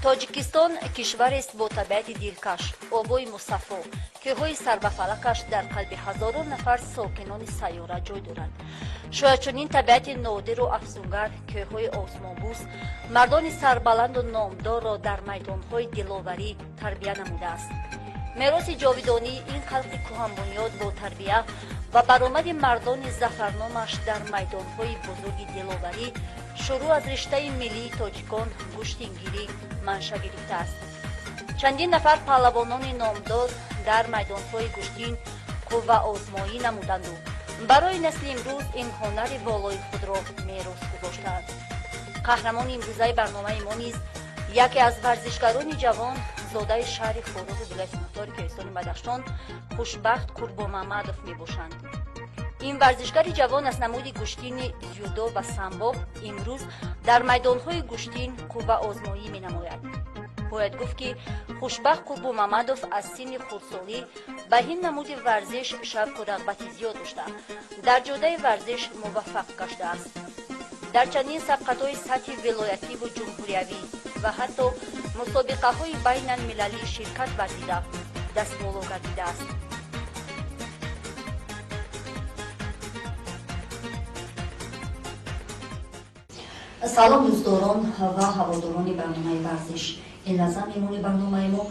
Тоҷикистон кишварест бо табиати дилкаш, обои мусаффо, кӯҳҳои сарбафалакаш дар қалби ҳазорон нафар сокинони сайёра ҷой дорад. Шояд чунин табиати нодиру афзунгар, кӯҳҳои осмонбӯс мардони сарбаланду номдорро дар майдонҳои диловарӣ тарбия намудааст. Мероси ҷовидонии ин халқи кӯҳанбунёд бо тарбия ва баромади мардони зафарномаш дар майдонҳои бузурги диловарӣ, шурӯъ аз риштаи миллии тоҷикон гӯштингирӣ, манша гирифтааст. Чандин нафар паҳлавонони номдор дар майдонҳои гӯштин қувваозмоӣ намуданду барои насли имрӯз ин ҳунари волои худро мерос гузоштаанд. Қаҳрамони имрӯзаи барномаи мо низ яке аз варзишгарони ҷавон, зодаи шаҳри Хоруғи вилояти мухтори Кӯҳистони Бадахшон, Хушбахт Қурбонмамадов мебошанд. Ин варзишгари ҷавон аз намуди гӯштини дзюдо ва самбо имрӯз дар майдонҳои гӯштин қувваозмоӣ менамояд. Бояд гуфт, ки Хушбахт Қурбонмамадов аз синни хурдсолӣ ба ин намуди варзиш шавқу рағбати зиёд дошта, дар ҷодаи варзиш муваффақ гаштааст. Дар чандин сабқатҳои сатҳи вилоятиву ҷумҳуриявӣ ва ҳатто мусобиқаҳои байналмилалӣ ширкат варзида, дастболо гардидааст. Салом, дӯстдорон ва ҳаводорони барномаи варзиш! Ин лаҳза меҳмони барномаи мо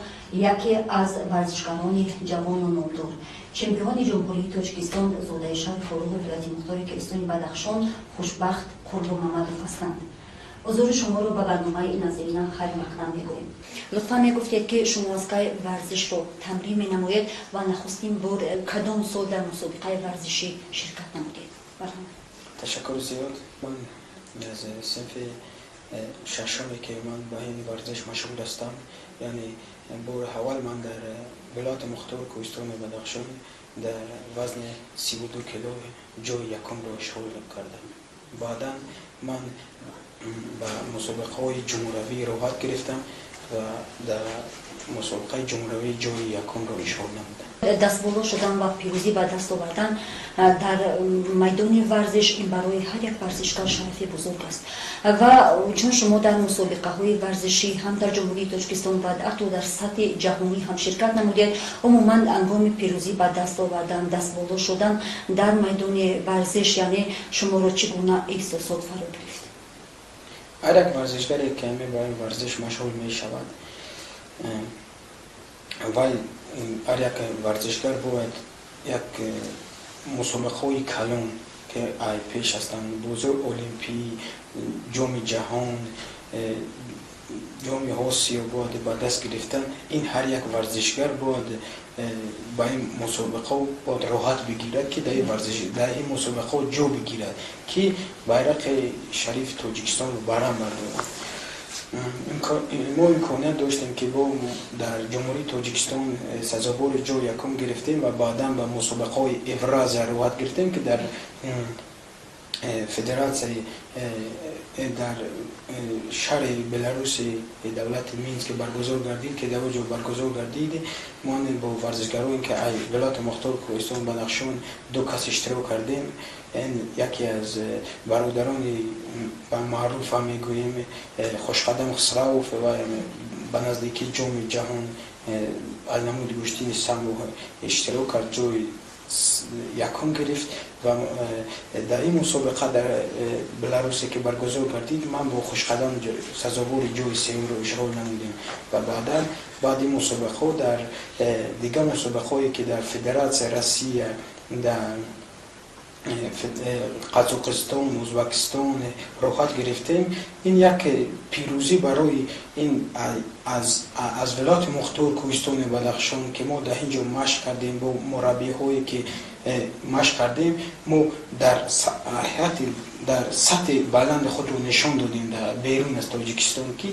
яке аз варзишгарони ҷавону номдор, чемпиони Ҷумҳурии Тоҷикистон, зодаи шаҳри Хоруғи вилояти мухтори Кӯҳистони Бадахшон, Хушбахт Қурбонмамадов ҳастанд. Ҳузури шуморо ба барномаи Назирина хайрмақдам мегӯем. Лутфан мегуфтед, ки шумо аз кай варзишро тамрин менамоед ва нахустин бор кадом сол дар мусобиқаи варзишӣ ширкат намудед? Ташаккури зиёд. Ман аз синфи шашуме, ки ман ба ин варзиш машғул ҳастам, яъне бори аввал ман дар вилояти мухтори Кӯҳистони Бадахшон дар вазни 32 кило ҷои якумро ишғол кардам. Баъдан ман ба мусобиқаҳои ҷумҳуравӣ роҳат гирифтам ва дар мусобиқаи ҷумҳуравӣ ҷои якумро ишғол намудам. Дастболо шудан ва пирӯзӣ ба даст овардан дар майдони варзиш ин барои ҳар як варзишгар шарафи бузург аст. Ва чун шумо дар мусобиқаҳои варзишӣ ҳам дар Ҷумҳурии Тоҷикистон ва ҳатто дар сатҳи ҷаҳонӣ ҳам ширкат намудед, умуман ҳангоми пирӯзӣ ба даст овардан, дастболо шудан дар майдони варзиш, яъне шуморо чӣ гуна эҳсосот фаро гирифт? Ҳар як варзишгаре, ки ба ин варзиш машғул мешавад, вай ҳар як варзишгар бояд як мусобиқаҳои калон, ки ай пеш ҳастанд, бозиҳои олимпӣ, Ҷоми ҷаҳон, Ҷоми Осиё бояд ба даст гирифтан. Ин ҳар як варзишгар бояд ба ин мусобиқаҳо бояд роҳат бигирад, ки дар ин мусобиқаҳо ҷо бигирад, ки байрақи шарифи Тоҷикистонро баланд бардорад. Мо имконият доштем, ки бо дар Ҷумҳурии Тоҷикистон сазовори ҷои якум гирифтем ва баъдан ба мусобиқаҳои Евразия роҳат гирифтем, ки дар федератсияи дар шаҳри Беларуси, давлати Минск баргузор гардид, ки дар ҷо баргузор гардид. Мо бо варзишгароне, ки вилояти мухтори Кӯҳистони Бадахшон ду кас иштирок кардем. Яке аз бародарони маъруфа мегӯем, Хушқадам Хусравов, ва ба наздикии Ҷоми ҷаҳон аз намуди гӯштини самбо иштирок кард, ҷои якум гирифт ва дар ин мусобиқа дар Беларусе, ки баргузор гардид, ман бо Хушқадам сазовори ҷои сеюмро ишғол намудем. Ва баъдан баъди мусобиқаҳо дар дигар мусобиқаҳое, ки дар Федератсияи Россия, дар Қазоқистон, Ӯзбекистон роҳат гирифтем. Ин як пирӯзӣ барои ин аз вилояти мухтори Кӯҳистони Бадахшон, ки мо дар ин ҷо машқ кардем, бо мураббиҳое, ки машқ кардем, мо дар сатҳи баланди худро нишон додем дар берун аз Тоҷикистон, ки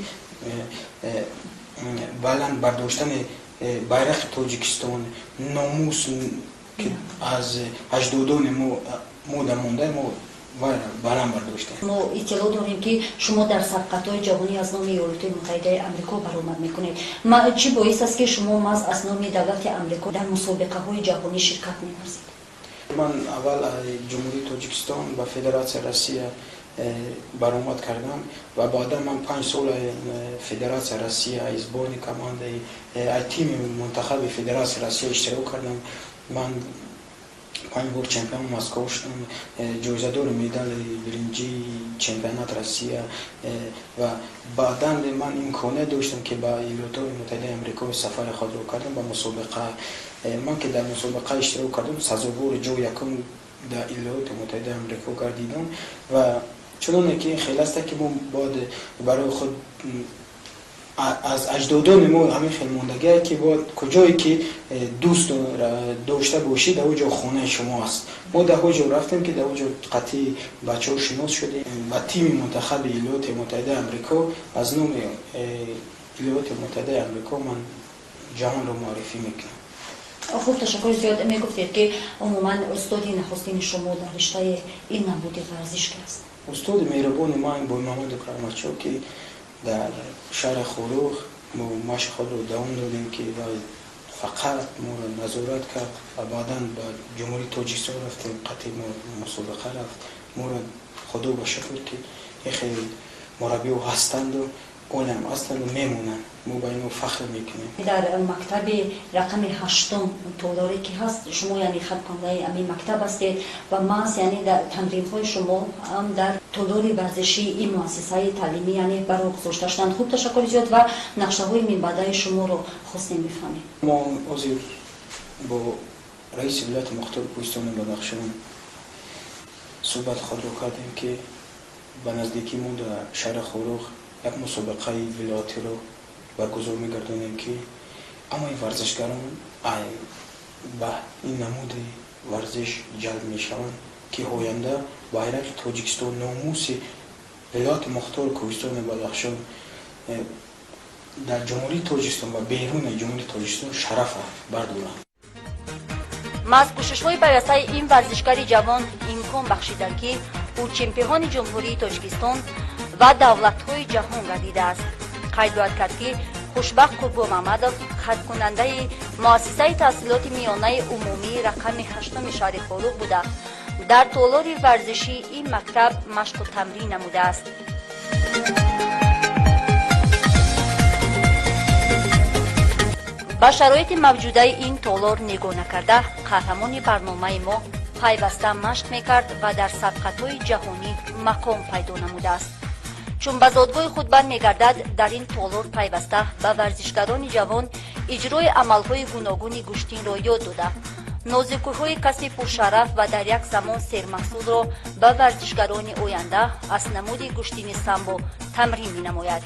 баланд бардоштани байрақи Тоҷикистон, номус, ки аз аҷдодони мо монда, мо баланд бардоштем. Мо иттилоъ дорем, ки шумо дар сабқатҳои ҷаҳонӣ аз номи Иёлоти Муттаҳидаи Амрико баромад мекунед. Чӣ боис аст, ки шумо маҳз аз номи давлати Амрико дар мусобиқаҳои ҷаҳонӣ ширкат меварзед? Ман аввал Ҷумҳурии Тоҷикистон ба Федератсияи Россия Баромад кардам ва баъдан ман 5 сол Федератсия Россия, сборной командаи, тими мунтахаби Федератсия Россия иштирок кардам. Ман 5 бор чемпион Москва шудам, ҷоизадори медали биринҷии чемпионат Россия. Ва баъдан ман имконият доштам, ки ба Иёлоти Муттаҳидаи Амрико сафари худро кардам ба мусобиқа. Ман ки дар мусобиқа иштирок кардам, сазовори ҷои якум дар Иёлоти Муттаҳидаи Амрико гардидам. Ва чуноне ки хел аста, ки мо бояд барои худ аз аҷдодони мо ҳамин хел мондагие, ки бояд куҷое ки дӯст дошта бошӣ, дар он ҷо хонаи шумо аст. Мо дар он ҷо рафтем, ки дар он ҷо қатъи бачаҳо шинос шудем ва тими мунтахаби Иёлоти Муттаҳидаи Амрико, аз номи Иёлоти Муттаҳидаи Амрико ман ҷаҳонро муаррифӣ мекунам. Хуб, ташаккури зиёд. Мегуфтед, ки умуман устоди нахустини шумо дар риштаи ин намуди варзиш ки аст? Устоди меҳрубони ман Боймаҳмаду Карамачо, ки дар шаҳри Хоруғ мо машқи худро давом додем, ки вай фақат моро назорат кард. Ва баъдан ба Ҷумҳурии Тоҷикистон рафтем, қатъи мо мусобиқа рафт. Моро Худо ба шукр, ки хеле мураббиҳо ҳастанду олам ҳастанду мемонанд, мо ба ино фахр мекунем. Дар мактаби рақами ҳаштум толоре ки ҳаст, шумо яъне хатмкунандаи ҳамин мактаб ҳастед ва маҳз яъне дар тамринҳои шумо ҳам дар толори варзишии ин муассисаи таълимӣ яъне ба роҳ гузошта шуданд. Хуб, ташаккури зиёд ва нақшаҳои минбаъдаи шуморо хостем бифаҳмем. Мо ҳозир бо раиси вилояти мухтори Кӯҳистони Бадахшон суҳбат худро кардем, ки ба наздикӣ мо дар шаҳри Хоруғ як мусобиқаи вилоятиро баргузор мегардонем, ки ҳамаи варзишгарон ба ин намуди варзиш ҷалб мешаванд, ки оянда байрақи Тоҷикистон, номуси вилояти мухтори Кӯҳистони Бадахшон дар Ҷумҳурии Тоҷикистон ва беруни Ҷумҳурии Тоҷикистон шарафа бардоранд. Маҳз кӯшишҳои пайвастаи ин варзишгари ҷавон имкон бахшиданд, ки ӯ чемпиони Ҷумҳурии Тоҷикистон ва давлатҳои ҷаҳон гардидааст. Қайд бояд кард, ки Хушбахт Қурбонмамадов хатмкунандаи муассисаи таҳсилоти миёнаи умумии рақами ҳаштуми шаҳри Хоруғ буда, дар толори варзишии ин мактаб машқу тамрин намудааст. Ба шароити мавҷудаи ин толор нигоҳ накарда, қаҳрамони барномаи мо пайваста машқ мекард ва дар сабқатҳои ҷаҳонӣ мақом пайдо намудааст. Чун ба зодгоҳи худ бармегардад, дар ин толор пайваста ба варзишгарони ҷавон иҷрои амалҳои гуногуни гӯштинро ёд дода, нозукиҳои касби пуршараф ва дар як замон сермаҳсулро ба варзишгарони оянда аз намуди гӯштини самбо тамрин менамояд.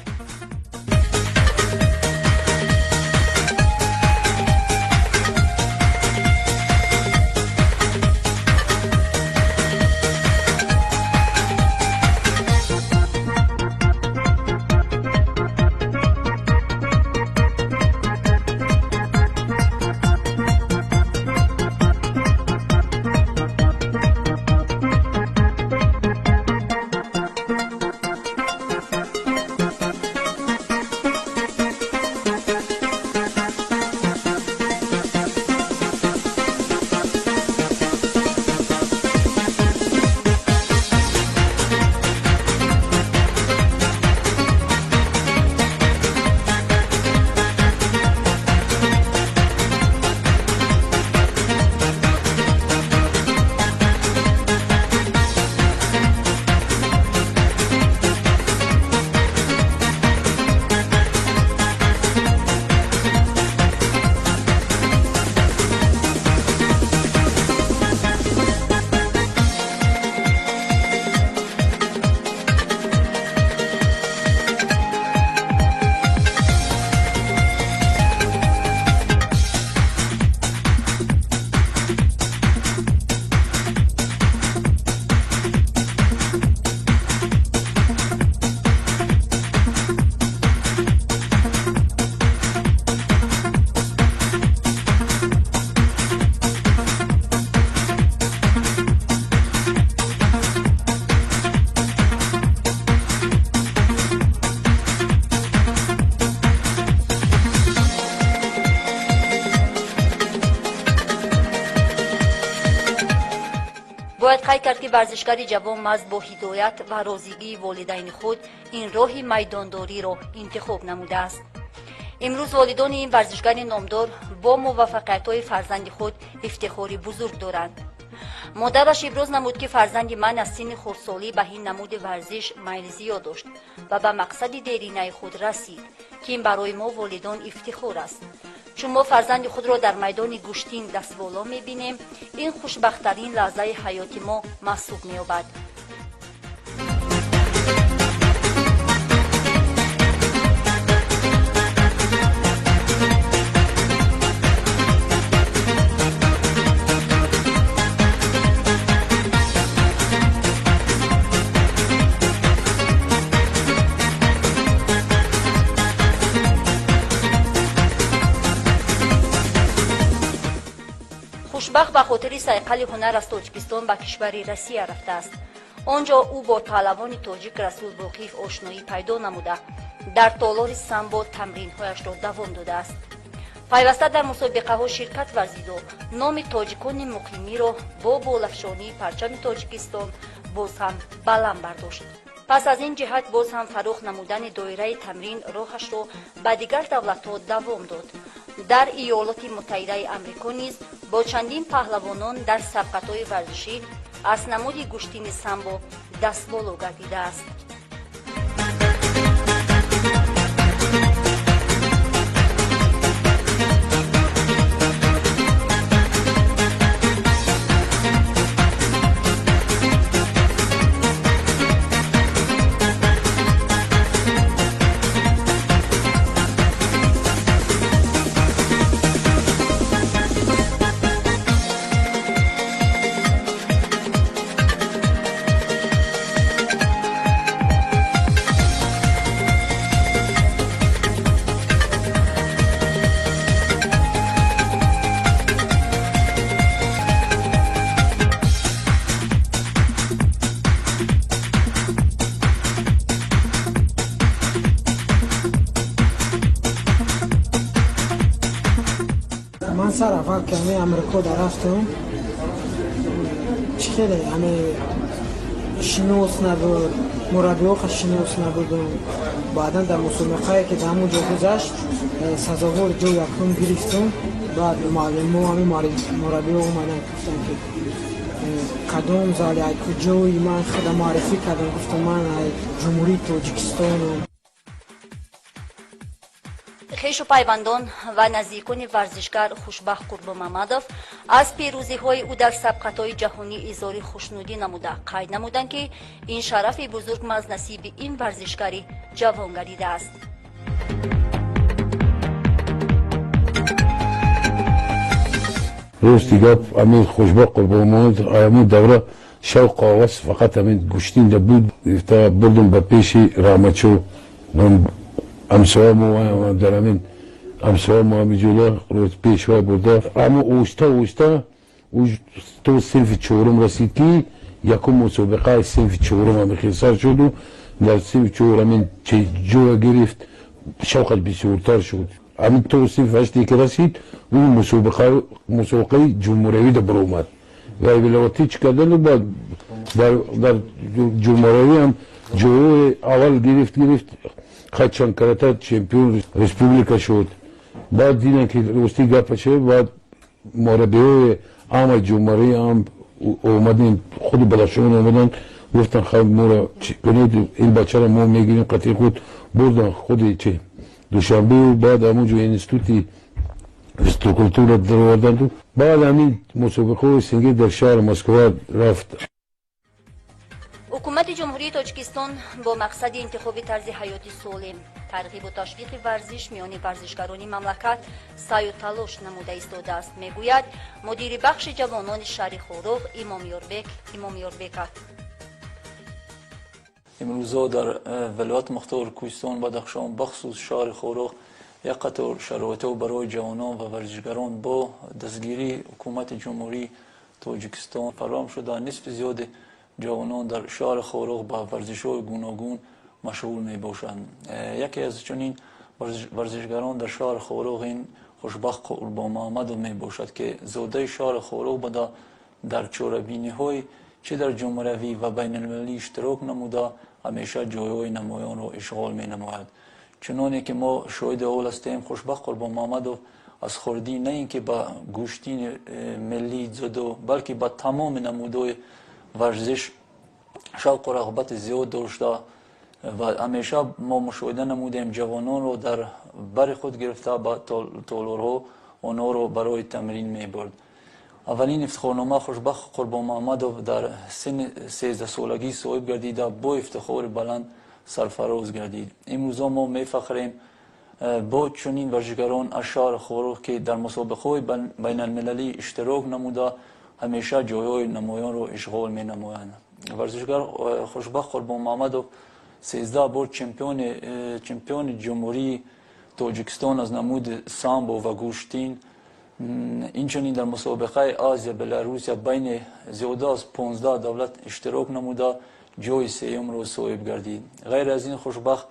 Қайд кард, ки варзишгари ҷавон маҳз бо ҳидоят ва розигии волидайни худ ин роҳи майдондориро интихоб намудааст. Имрӯз волидони ин варзишгари номдор бо муваффақиятҳои фарзанди худ ифтихори бузург доранд. Модараш иброз намуд, ки фарзанди ман аз синни хурдсолӣ ба ин намуди варзиш майл зиёд дошт ва ба мақсади деринаи худ расид, ки ин барои мо волидон ифтихор аст. Чун мо фарзанди худро дар майдони гӯштин дастболо мебинем, ин хушбахттарин лаҳзаи ҳаёти мо маҳсуб меёбад. Хушбахт ба хотири сайқали ҳунар аз Тоҷикистон ба кишвари Россия рафтааст. Он ҷо ӯ бо паҳлавони тоҷик Расул Боқиев ошноӣ пайдо намуда, дар толори самбо тамринҳояшро давом додааст. Пайваста дар мусобиқаҳо ширкат варзиду номи тоҷикони муқимиро бо болафшонии парчами Тоҷикистон боз ҳам баланд бардошт. Пас аз ин ҷиҳат боз ҳам фарох намудани доираи тамрин роҳашро ба дигар давлатҳо давом дод. Дар Иёлоти Муттаҳидаи Амрико низ бо чандин паҳлавонон дар сабқатҳои варзишӣ аз намуди гӯштини самбо дастболо гардидааст. Ман сар аввал ки ҳамаи Амрико да рафтам, чӣ хеле ҳаме шинос набуд, мураббиҳоха шинос набудам. Баъдан дар мусобиқае, ки дар ҳамон ҷо гузашт, сазовори ҷои якум гирифтам. Баъд муаллимо, ҳамин мураббиҳо омаданд, гуфтанд, ки кадом зали, ай куҷои. Ман худа муаррифӣ кардам, гуфтам, ман ай Ҷумҳурии Тоҷикистонам. Хешу пайвандон ва наздикони варзишгар Хушбахт Қурбонмамадов аз пирӯзиҳои ӯ дар сабқатҳои ҷаҳонӣ изҳори хушнудӣ намуда, қайд намуданд, ки ин шарафи бузург маҳз насиби ин варзишгари ҷавон гардидааст. Рости гап, ҳамин Хушбахт Қурбонмамадов ҳамун давра шавқу ҳавас фақат ҳамин гӯштинда буд. Бурдум ба пеши Раҳматшо, ҳамсоямо, дар ҳамин ҳамсоямо ҳамиҷола пешвай бурда. Аммо оҳиста оҳиста то синфи чорум расид, ки якум мусобиқаи синфи чорум ҳами хелсар шуду дар синфи чор ҳамин ҷоя гирифт, шавқаш бисёртар шуд. Ҳамин то синфи ҳаште ки расид, ӯ мусобиқаи ҷумҳуриявида баромад ва вилоятӣ чӣ кардану баъд дар ҷумҳуриявӣ ҳам ҷои аввал гирифт, чанд карата чемпион республика шуд. Баъд дидам, ки рости гапа шуд, баъд мураббиҳои ҳама ҷумҳурӣ ҳам омадем, худи Бадахшон омаданд, гуфтанд, хай, моро кунед, ин бачаро мо мегирем қатъи худ. Бурдан худи чи Душанбе, баъд ҳамонҷо институти физкультура дароварданду баъд ҳамин мусобиқаҳои СНГ дар шаҳри Москва рафт. Ҳукумати Ҷумҳурии Тоҷикистон бо мақсади интихоби тарзи ҳаёти солим, тарғибу ташвиқи варзиш миёни варзишгарони мамлакат саъю талош намуда истодааст, мегӯяд мудири бахши ҷавонони шаҳри Хоруғ Имомёрбек Имомёрбеков. Имрӯзо дар вилоят мухтор Кӯҳистон Бадахшон, бахусус шаҳри Хоруғ, як қатор шароитҳо барои ҷавонон ва варзишгарон бо дастгирии ҳукумати Ҷумҳурии Тоҷикистон фароҳам шуда. Нисфи зиёди ҷавонон дар шаҳри Хоруғ ба варзишҳои гуногун машғул мебошанд. Яке аз чунин варзишгарон дар шаҳри Хоруғ ин Хушбахт Қурбонмуҳаммадов мебошад, ки зодаи шаҳри Хоруғ буда, дар чорабиниҳои чӣ дар ҷумҳуриявӣ ва байналмилалӣ иштирок намуда, ҳамеша ҷойҳои намоёнро ишғол менамояд. Чуноне ки мо шоҳиди ҳол ҳастем, Хушбахт Қурбонмуҳаммадов аз хурдӣ на ин ки ба гӯштини миллии дзюдо, балки ба тамоми намудҳои варзиш шавқу рағбати зиёд дошта ва ҳамеша мо мушоҳида намудем, ҷавононро дар бари худ гирифта ба толорҳо онҳоро барои тамрин мебурд. Аввалин ифтихорнома Хушбахт Қурбонмуҳаммадов дар синни 13-солагӣ соҳиб гардида, бо ифтихори баланд сарфароз гардид. Имрӯзо мо мефахрем бо чунин варзишгарон аз шаҳри Хоруғ, ки дар мусобиқаҳои байналмилалӣ иштирок намуда, ҳамеша ҷойҳои намоёнро ишғол менамоянд. Варзишгар Хушбахт Қурбонмуҳаммадов 13 бор чемпиони Ҷумҳурии Тоҷикистон аз намуди самбо ва гӯштин, инчунин дар мусобиқаи Азия Беларусия байни зиёда аз 15 давлат иштирок намуда, ҷои сеюмро соҳиб гардид. Ғайр аз ин, Хушбахт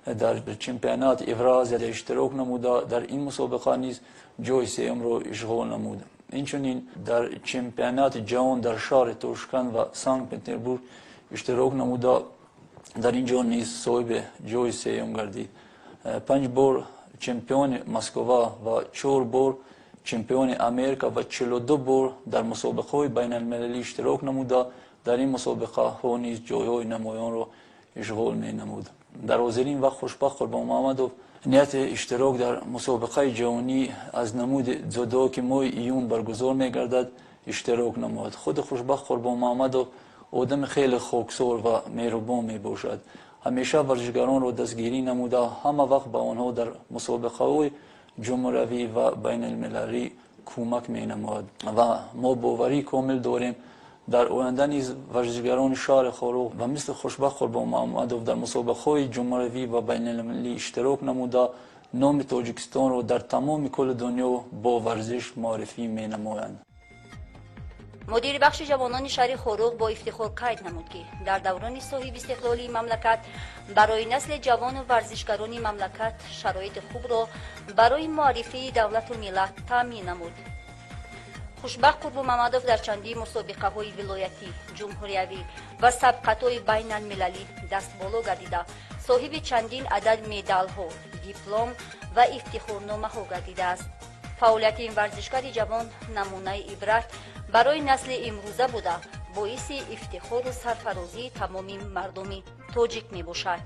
дар чемпионати Евразия иштирок намуда, дар ин мусобиқа низ ҷои сеюмро ишғол намуд. Инчунин дар чемпионати ҷаҳон дар шаҳри Тошканд ва Санкт Петербург иштирок намуда, дар ин ҷо низ соҳиби ҷои сеюм гардид. Панҷ бор чемпиони Москва ва чор бор чемпиони Америка ва 42 бор дар мусобиқаҳои байналмилалӣ иштирок намуда, дар ин мусобиқаҳо низ ҷойҳои намоёнро ишғол менамуд. Дар ҳозирин вақт Хушбахт Қурбонмуҳаммадов нияти иштирок дар мусобиқаи ҷаҳонӣ аз намуди дзюдо, ки моҳи июн баргузор мегардад, иштирок намояд. Худи Хушбахт Қурбонмуҳаммадов одами хеле хоксор ва меҳрубон мебошад. Ҳамеша варзишгаронро дастгирӣ намуда, ҳама вақт ба онҳо дар мусобиқаҳои ҷумҳуриявӣ ва байналмилалӣ кӯмак менамояд ва мо боварии комил дорем, дар оянда низ варзишгарони шаҳри Хоруғ ва мисли Хушбахт Қурбонмуҳаммадов дар мусобиқаҳои ҷумҳуриявӣ ва байналмилалӣ иштирок намуда, номи Тоҷикистонро дар тамоми кулли дунё бо варзиш муаррифӣ менамоянд. Мудири бахши ҷавонони шаҳри Хоруғ бо ифтихор қайд намуд, ки дар даврони соҳибистиқлолии мамлакат барои насли ҷавону варзишгарони мамлакат шароити хубро барои муаррифии давлату миллат таъмин намуд. Хушбахт Қурбонмамадов дар чандин мусобиқаҳои вилоятӣ, ҷумҳуриявӣ ва сабқатҳои байналмилалӣ дастболо гардида, соҳиби чандин адад медалҳо, диплом ва ифтихорномаҳо гардидааст. Фаъолияти ин варзишгари ҷавон намунаи ибрат барои насли имрӯза буда, боиси ифтихору сарфарозии тамоми мардуми тоҷик мебошад.